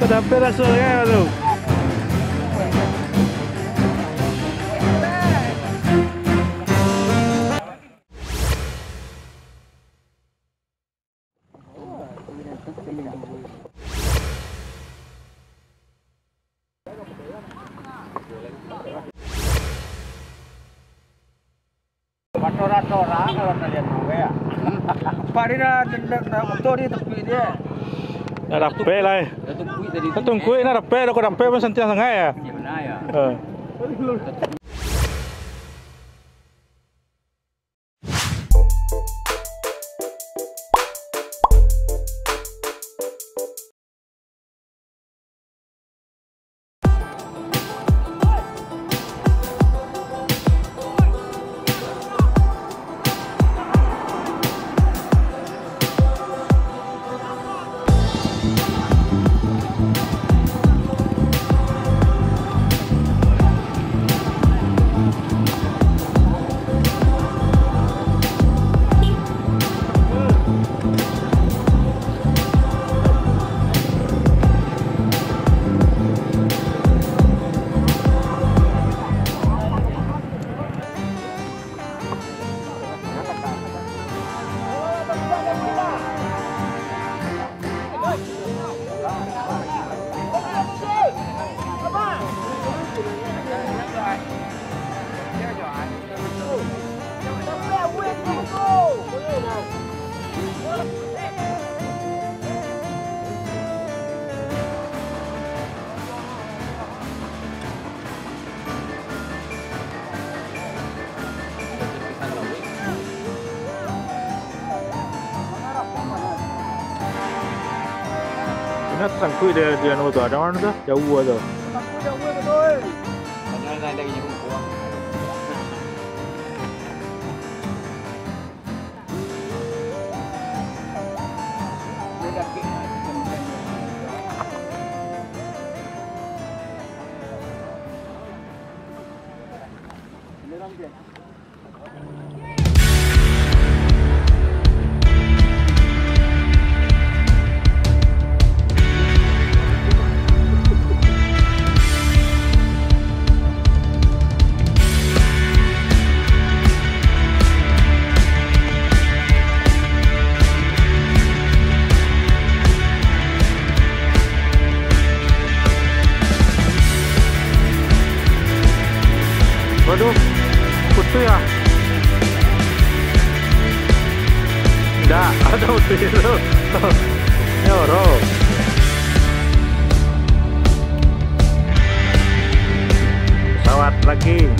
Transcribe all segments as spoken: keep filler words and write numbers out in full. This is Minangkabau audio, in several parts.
Sadapek raso kan tu. Batora-tora kalau nalian mau ya. Pak dia dah, dah, dah, dah motor dia tepi dia. Dah dapek lah, eh. Dah tungkuik tadi. Dah tungkuik, nak dapek, dah kau dapek pun santiang sangai ya. Ya, benar ya. Eh. Ina tasangkuik di, di anu tu, ado mano tu? Jauah tu. Waduh, putus ya? Ndak, ada putus itu. Yo, bro. Pesawat lagi.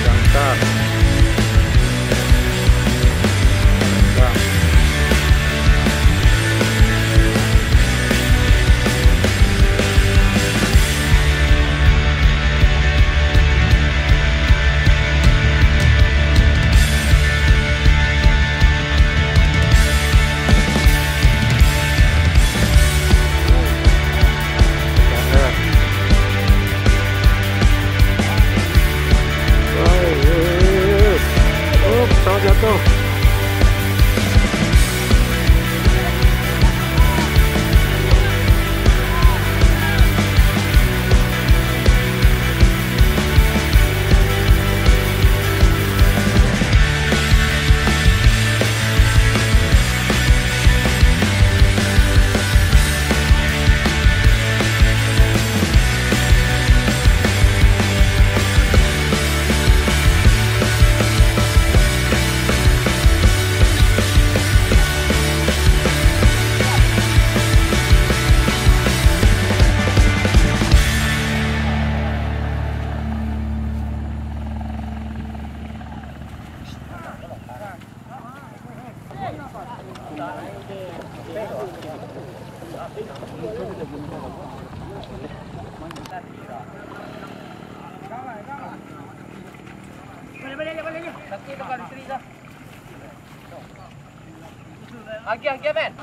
Jangkar. Jangkar. Oh, pesawat jatuh. Agiah, agiah, men.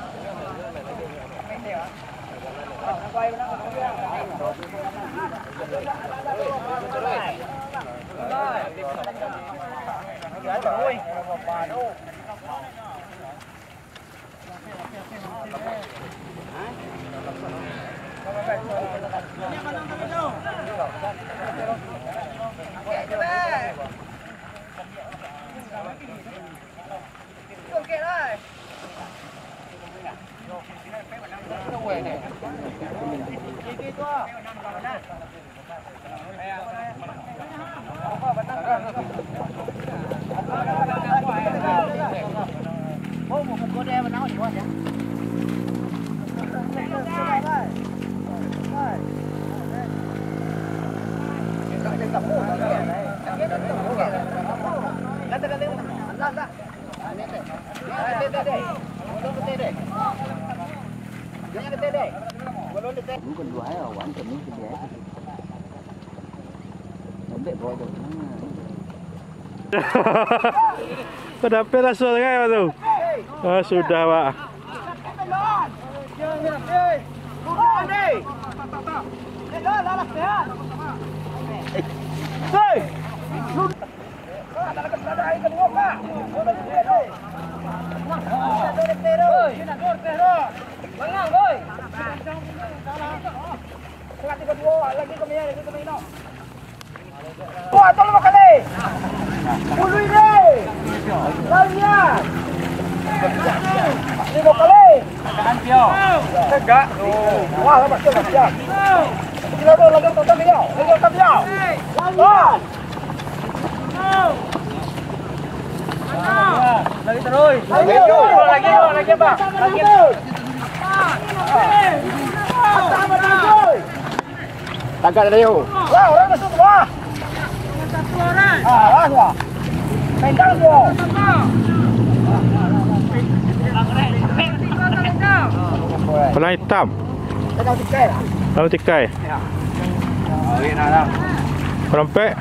Bukan dua hari, awan kami sebelah itu. Lembek bawa jauh. Kau dapet raso sangat, Pak, tu? Ah, sudah, Pak. Wah, tu lima kali. Puluh ini. Larian. Lima kali. Tegak. Wah, lah, macam, macam. Gila, bro, lagi otak dia. Lagi otak dia. Wah. Lagi terus. Lagi, lagi, lagi, Bang. Lagi. Tagak tadi, yo. Wah, orang masuk semua. Ah, wah, wah. Pegang semua. Palang hitam. Pegang tikai. Palang tikai. Ya. Palang pek.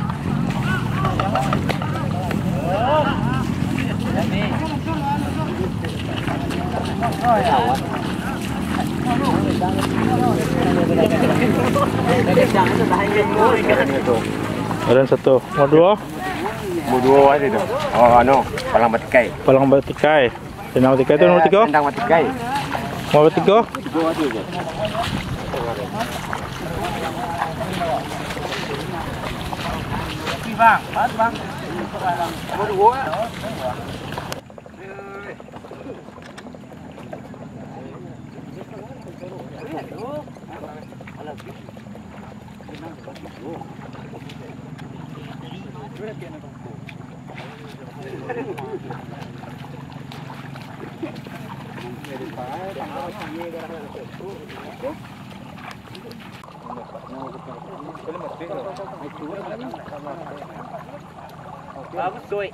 Ada satu. Mau dua? Mau dua ada tu. Oh, anu, palang batikai. Palang batikai. Tendang batikai tu nomor tiga? Tendang batikai. Nomor tiga? Bang, bang. Nomor dua. Bagus, cuy.